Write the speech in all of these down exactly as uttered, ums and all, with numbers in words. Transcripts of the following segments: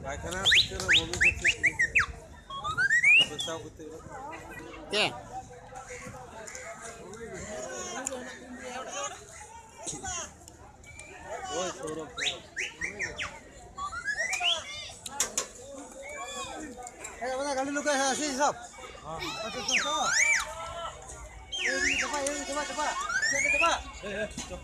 ᱯᱟᱭᱠᱷᱟᱱᱟ ᱠᱚᱛᱮ ᱨᱮ ᱵᱚᱢᱤ ᱠᱚᱛᱮ ᱵᱟᱧᱪᱟᱣ ᱠᱚᱛᱮ ᱨᱮ᱾ ᱪᱮᱫ? ᱳᱭ ᱥᱚᱨᱚᱠ ᱠᱚ᱾ ᱮ, ᱚᱱᱟ ᱜᱟᱹᱰᱤ ᱞᱩᱠᱟᱭ ᱦᱟᱸᱜ, ᱟᱥᱤ ᱥᱟᱵ᱾ ᱦᱮᱸ᱾ ᱟᱪᱪᱷᱟ, ᱟᱪᱪᱷᱟ, ᱟᱪᱪᱷᱟ᱾ ᱮ, ᱮ, ᱪᱟᱵᱟ, ᱮ, ᱪᱟᱵᱟ, ᱪᱟᱵᱟ᱾ ᱪᱮᱫ ᱪᱟᱵᱟ? ᱮ, ᱮ, ᱪᱟᱵᱟ᱾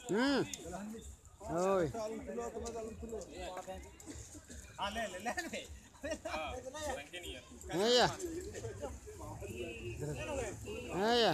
ᱦᱩᱸ᱾ ᱦᱳᱭ᱾ ᱦᱮᱸᱭᱟ᱾ ᱦᱮᱸᱭᱟ᱾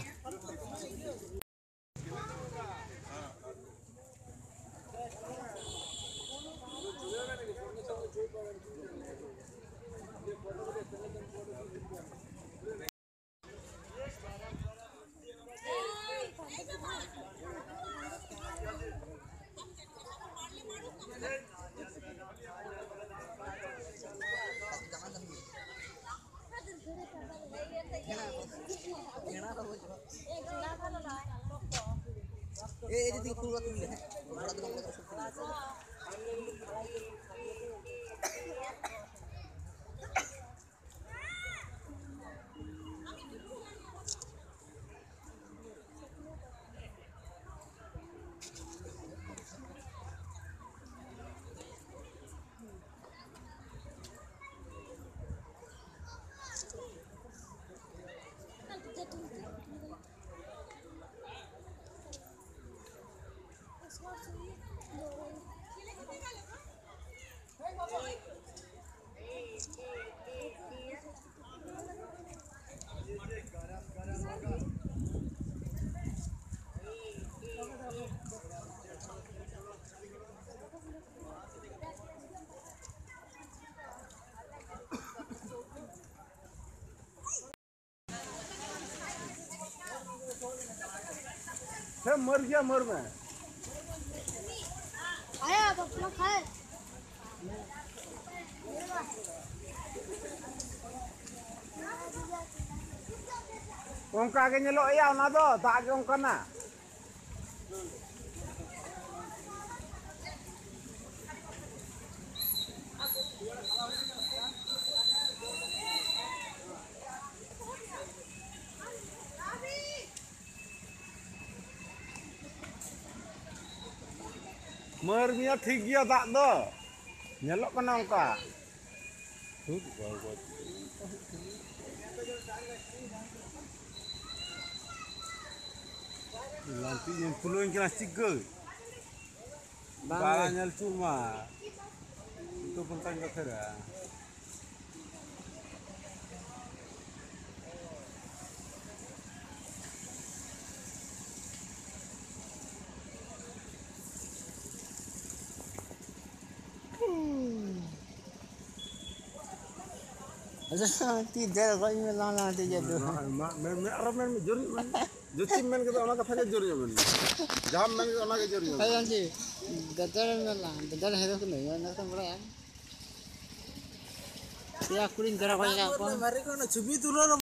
ᱥᱮ ᱢᱟᱹᱨ ᱜᱮᱭᱟ, ᱢᱟᱹᱨ ᱢᱮ᱾ ᱟᱭᱟ, ᱵᱟᱯᱞᱟ ᱠᱷᱟᱭ᱾ ᱚᱱᱠᱟ ᱜᱮ ᱧᱮᱞᱚᱜ ᱜᱮᱭᱟ, ᱚᱱᱟ ᱫᱚ ᱫᱟᱜ ᱜᱮ ᱚᱱᱠᱟᱱᱟ᱾ ᱢᱟᱹᱨ ᱢᱮᱭᱟ, ᱴᱷᱤᱠ ᱜᱮᱭᱟ, ᱫᱟᱜ ᱫᱚ ᱧᱮᱞᱚᱜ ᱠᱟᱱᱟ ᱚᱱᱠᱟ᱾ ᱫᱷᱩᱨ ᱵᱟᱵᱟ᱾ ᱞᱟᱹᱱᱛᱤ ᱧᱮᱞ ᱛᱩᱞᱟᱹᱣ ᱠᱟᱱᱟ ᱪᱤᱠᱟᱹ? ᱵᱟᱝ ᱵᱟᱝ ᱜᱮ᱾ ᱧᱮᱞ ᱪᱩᱜ ᱢᱟ᱾ ᱩᱞᱴᱟᱹ ᱯᱟᱞᱴᱟᱧ ᱠᱟᱛᱷᱟᱭᱟ᱾ ᱟᱪᱪᱷᱟ, ᱛᱤ ᱫᱮᱨ ᱜᱚᱡ ᱢᱮ, ᱞᱟᱝ ᱞᱟᱝ ᱛᱮ ᱡᱟᱹᱫᱩ᱾ ᱢᱟ, ᱢᱟ, ᱢᱮᱱ, ᱢᱮᱱ, ᱟᱨᱚ ᱢᱮᱱ ᱢᱮ, ᱡᱳᱨ ᱧᱚᱜ ᱢᱮᱱ ᱢᱮ᱾ ᱡᱳᱛᱤᱢ ᱢᱮᱱ ᱠᱮᱫᱟ, ᱚᱱᱟ ᱠᱟᱛᱷᱟ ᱜᱮ ᱡᱳᱨ ᱧᱚᱜ ᱢᱮᱱ ᱢᱮ᱾ ᱡᱟᱦᱟᱸᱢ ᱢᱮᱱ ᱠᱮᱫᱟ, ᱚᱱᱟ ᱜᱮ ᱡᱳᱨ ᱧᱚᱜ ᱦᱳᱭ, ᱢᱮᱱ ᱢᱮ᱾ ᱜᱚᱢᱠᱮ, ᱫᱟᱫᱟ ᱨᱮ ᱢᱮᱱ ᱞᱟᱝ, ᱫᱟᱫᱟ ᱨᱮ ᱦᱮᱨᱳ ᱠᱟᱹᱱᱟᱹᱧ, ᱚᱱᱟ ᱠᱟᱛᱷᱟᱢ ᱵᱟᱲᱟᱭᱟ? ᱯᱮᱭᱟ ᱠᱩᱲᱤᱧ ᱜᱟᱨᱟ ᱜᱚᱡ ᱟᱠᱟᱫ ᱠᱚᱣᱟ᱾ ᱢᱟᱨᱮ ᱠᱷᱚᱱ ᱪᱷᱚᱵᱤ ᱛᱩᱞᱟᱹᱣ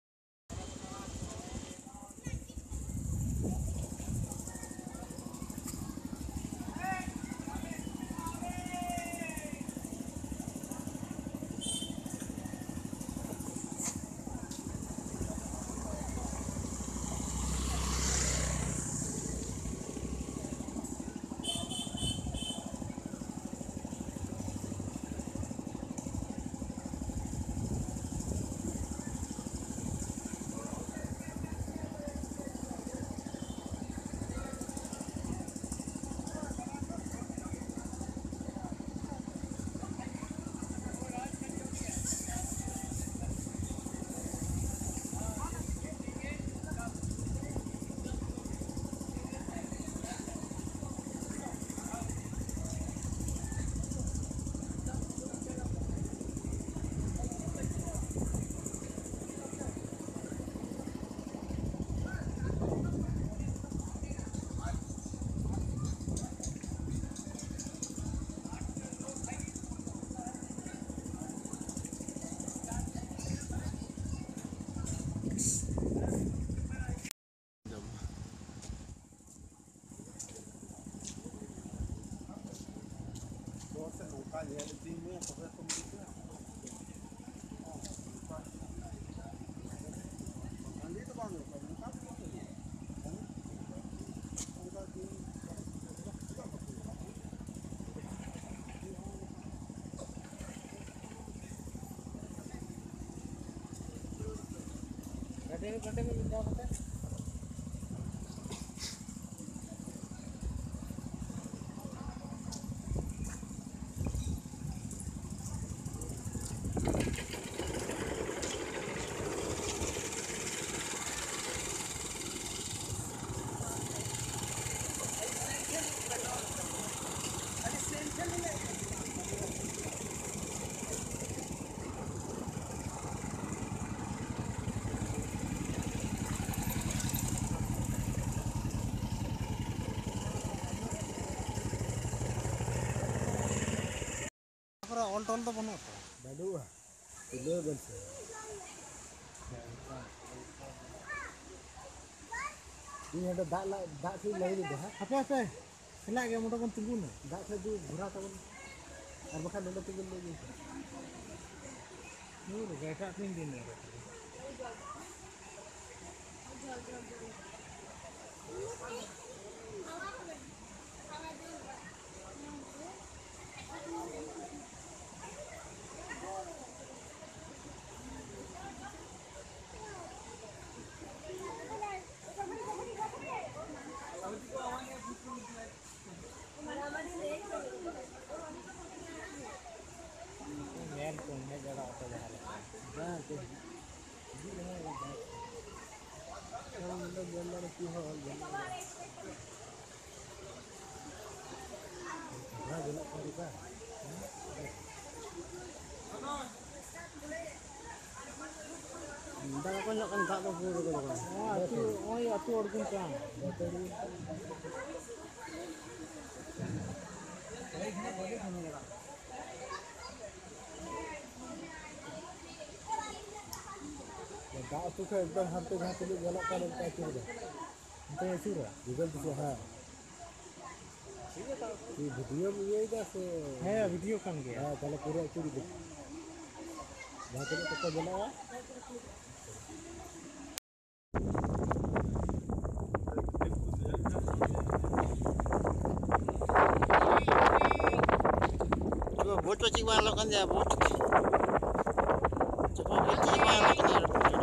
ᱚᱞ ᱫᱚ ᱵᱟᱹᱱᱩᱜᱼᱟ ᱛᱚ᱾ ᱵᱟᱹᱱᱩᱜᱼᱟ᱾ ᱛᱩᱞᱟᱹᱣ ᱵᱮᱱ ᱥᱮ᱾ ᱤᱧ ᱦᱟᱸᱰᱮ ᱫᱟᱜ ᱞᱟ-, ᱫᱟᱜ ᱴᱷᱮᱡ ᱞᱟᱹᱭ ᱞᱮᱫᱟ ᱦᱟᱸᱜ᱾ ᱦᱟᱯᱮ, ᱦᱟᱯᱮ᱾ ᱪᱟᱞᱟᱜ ᱜᱮ, ᱢᱚᱴᱟ ᱵᱚᱱ ᱛᱤᱸᱜᱩᱱᱟ᱾ ᱫᱟᱜ ᱴᱷᱮᱡ ᱫᱩ ᱵᱷᱚᱨᱟᱣ ᱛᱟᱵᱚᱱ᱾ ᱟᱨ ᱵᱟᱠᱷᱟᱱ ᱱᱚᱰᱮ ᱛᱤᱸᱜᱩ ᱞᱟᱹᱭ ᱵᱮᱱ ᱥᱮ᱾ ᱫᱩᱨ, ᱮᱴᱟᱜ ᱴᱷᱮᱱ ᱫᱤᱱ ᱨᱮ᱾ ᱧᱮᱞ ᱠᱚᱢ ᱦᱮᱡ ᱵᱟᱲᱟ ᱟᱠᱟᱱᱟ ᱡᱟᱦᱟᱸ ᱞᱮᱠᱟ᱾ ᱵᱟᱝ, ᱛᱚ ᱦᱤᱡᱩᱜ ᱨᱮᱦᱚᱸ ᱵᱟᱝ᱾ ᱟᱢ ᱱᱚᱰᱮ ᱧᱮᱞ ᱫᱟᱲᱮ ᱠᱤ ᱦᱚᱸ ᱵᱟᱝ ᱧᱮᱞ ᱫᱟᱲᱮ᱾ ᱡᱟᱦᱟᱸ ᱧᱮᱞᱚᱜ ᱠᱟᱱ ᱞᱮᱠᱟ᱾ ᱫᱟᱜ ᱠᱚ ᱧᱚᱜ ᱠᱟᱱ, ᱫᱟᱜ ᱫᱚ ᱯᱩᱨᱟᱹ ᱨᱮᱜᱮ ᱞᱟᱜᱟᱣ᱾ ᱦᱮᱸ, ᱟᱹᱛᱩ, ᱱᱚᱜᱼᱚᱭ ᱟᱹᱛᱩ ᱟᱬᱜᱚᱱ ᱠᱟᱱ᱾ ᱫᱟᱜ ᱟᱹᱛᱩ ᱠᱷᱚᱡ ᱮᱠᱫᱚᱢ ᱦᱟᱱᱛᱮ ᱡᱟᱦᱟᱸ ᱛᱤᱱᱟᱹᱜ ᱧᱮᱞᱚᱜ ᱠᱟᱱ ᱚᱱᱠᱟ ᱟᱹᱪᱩᱨ ᱫᱟ᱾ ᱚᱱᱛᱮ ᱟᱹᱪᱩᱨᱟ? ᱜᱩᱜᱚᱞ ᱫᱤᱥᱟᱹ, ᱦᱮᱸ᱾ ᱪᱮᱫ ᱵᱷᱤᱰᱤᱭᱳᱢ ᱤᱭᱟᱹᱭ ᱫᱟ ᱥᱮ? ᱦᱮᱸ, ᱵᱷᱤᱰᱤᱭᱳ ᱠᱟᱱ ᱜᱮᱭᱟ᱾ ᱦᱮᱸ, ᱛᱟᱦᱞᱮ ᱯᱩᱨᱟᱹ ᱟᱹᱪᱩᱨ ᱤᱫᱤ᱾ ᱡᱟᱦᱟᱸ ᱛᱤᱱᱟᱹᱜ ᱠᱚᱠᱚ ᱧᱮᱞᱚᱜᱼᱟ᱾ ᱵᱳᱴ ᱯᱟᱪᱮ ᱵᱟᱝ ᱧᱮᱞᱚᱜ ᱠᱟᱱ ᱛᱟᱭᱟ, ᱵᱳᱴ᱾ ᱪᱟᱯᱟ ᱵᱳᱴ ᱪᱮᱫ ᱵᱟᱝ ᱧᱮᱞᱚᱜ ᱠᱟᱱᱟ᱾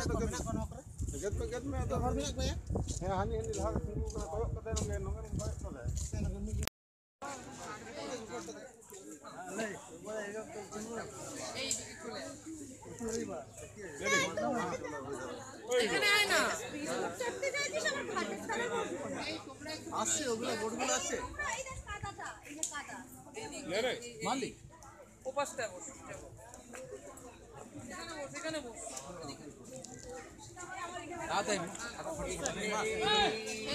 ᱢᱮᱱᱟᱜ ᱠᱚᱣᱟ ᱱᱚᱣᱟ ᱠᱚᱨᱮ? ᱜᱮᱫ ᱢᱮ, ᱜᱮᱫ ᱢᱮ, ᱟᱫᱚ ᱦᱚᱲ ᱢᱮᱱᱟᱜ ᱠᱚᱣᱟ? ᱦᱮᱸ, ᱦᱟᱹᱱᱤ, ᱦᱟᱹᱱᱤ ᱞᱟᱦᱟ ᱨᱮ ᱛᱤᱸᱜᱩ ᱠᱟᱱᱟ, ᱠᱚᱭᱚᱜ ᱠᱟᱛᱮ ᱱᱚᱝᱠᱟ, ᱱᱚᱝᱠᱟ ᱠᱚᱭᱚᱜ ᱠᱟᱛᱮ᱾ এখানে আয় না। আসছে, ওগুলো বোর্ডগুলো আসছে। মালিক। ও পাশটায় বস, চুপচাপ বস। এখানে বস, এখানে বস। তাড়াতাড়ি।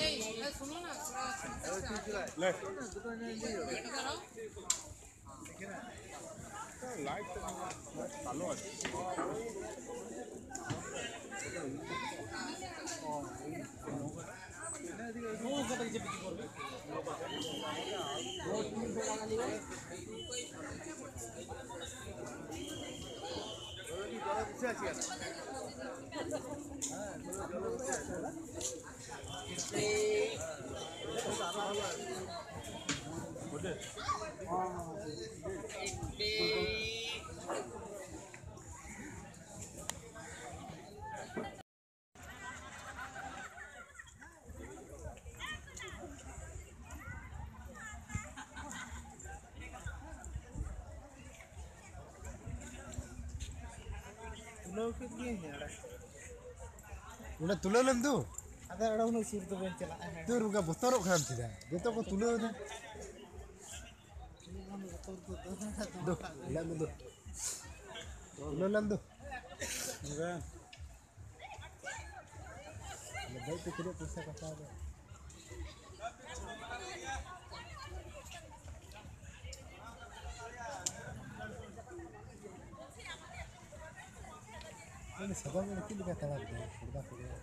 এই, এই, শোনো না, থোড়া। লাইট তো ভালো আছে। ᱛᱩᱞᱟᱹᱣ ᱠᱮᱫ ᱜᱤᱭᱟᱹᱧ ᱟᱲᱟᱜ᱾ ᱚᱸᱰᱮ ᱛᱩᱞᱟᱹᱣ ᱞᱮᱢ ᱫᱩ᱾ ᱟᱫᱚ ᱚᱸᱰᱮ ᱩᱱᱟᱹᱜ ᱥᱩᱨ ᱫᱚ ᱵᱟᱹᱧ ᱪᱟᱞᱟᱜᱼᱟ᱾ ᱛᱩᱨ ᱵᱚᱛᱚᱨᱚᱜ ᱠᱟᱱ ᱪᱮᱫᱟᱜ? ᱡᱚᱛᱚ ᱠᱚ ᱛᱩᱞᱟᱹᱣ ᱮᱫᱟ᱾ ᱩᱱᱟᱹᱜ ᱵᱚᱛᱚᱨ ᱫᱚ ᱫᱚᱦᱚ ᱠᱟᱜ ᱞᱮᱢ ᱫᱩ᱾ ᱛᱩᱞᱟᱹᱣ ᱞᱮᱢ ᱫᱩ᱾ ᱫᱮᱡ ᱛᱮ ᱛᱤᱱᱟᱹᱜ ᱯᱚᱭᱥᱟ ᱠᱚ ᱦᱟᱛᱟᱣ ᱮᱫᱟ? ᱩᱱᱤ ᱥᱟᱫᱚᱢ ᱮᱱᱮᱡ ᱪᱮᱫ ᱞᱮᱠᱟ ᱛᱟᱲᱟᱢ ᱮᱫᱟᱭ? ᱠᱷᱚᱲᱫᱟ ᱠᱷᱚᱲᱫᱟ᱾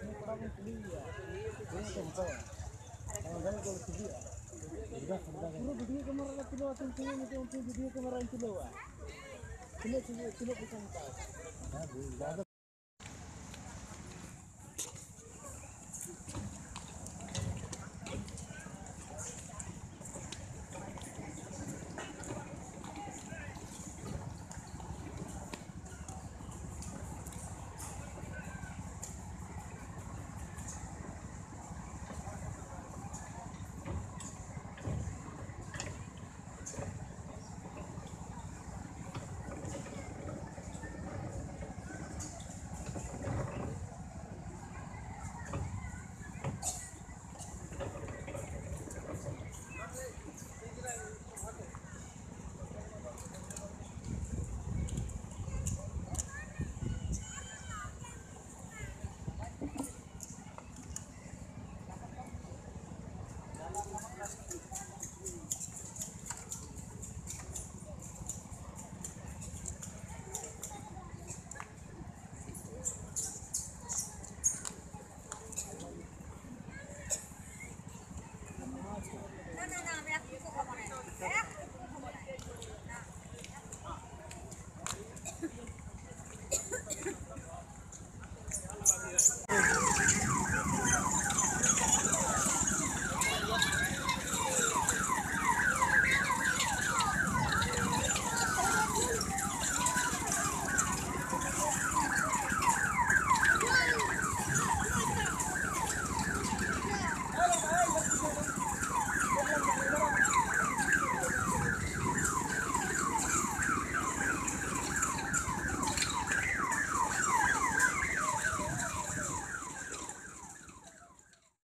ᱩᱱᱤ ᱠᱚᱲᱟ ᱵᱚᱱ ᱠᱩᱞᱤᱭᱮᱭᱟ᱾ ᱪᱮᱫ ᱞᱮᱠᱟ ᱢᱮᱛᱟᱭᱟ? ᱟᱨ ᱚᱱᱠᱟ ᱜᱮ ᱠᱚ ᱠᱩᱞᱤᱭᱟ᱾ ᱠᱷᱚᱲᱫᱟ ᱠᱷᱚᱲᱫᱟ ᱜᱮ᱾ ᱯᱩᱨᱟᱹ video camera ᱨᱮ ᱛᱩᱞᱟᱹᱣ ᱟᱛᱮᱢ ᱛᱤᱸᱜᱩ ᱢᱤᱫᱴᱮᱱ ᱩᱱᱠᱩ video camera ᱨᱮᱧ ᱛᱩᱞᱟᱹᱣᱟ᱾ ᱛᱤᱱᱟᱹᱜ, ᱛᱤᱱᱟᱹᱜ, ᱛᱤᱱᱟᱹᱜ ᱯᱚᱭᱥᱟᱢ ᱦᱟᱛᱟᱣ ᱮᱫᱟ? ᱦᱮᱸ, ᱵᱩᱡᱽ ᱫᱟ᱾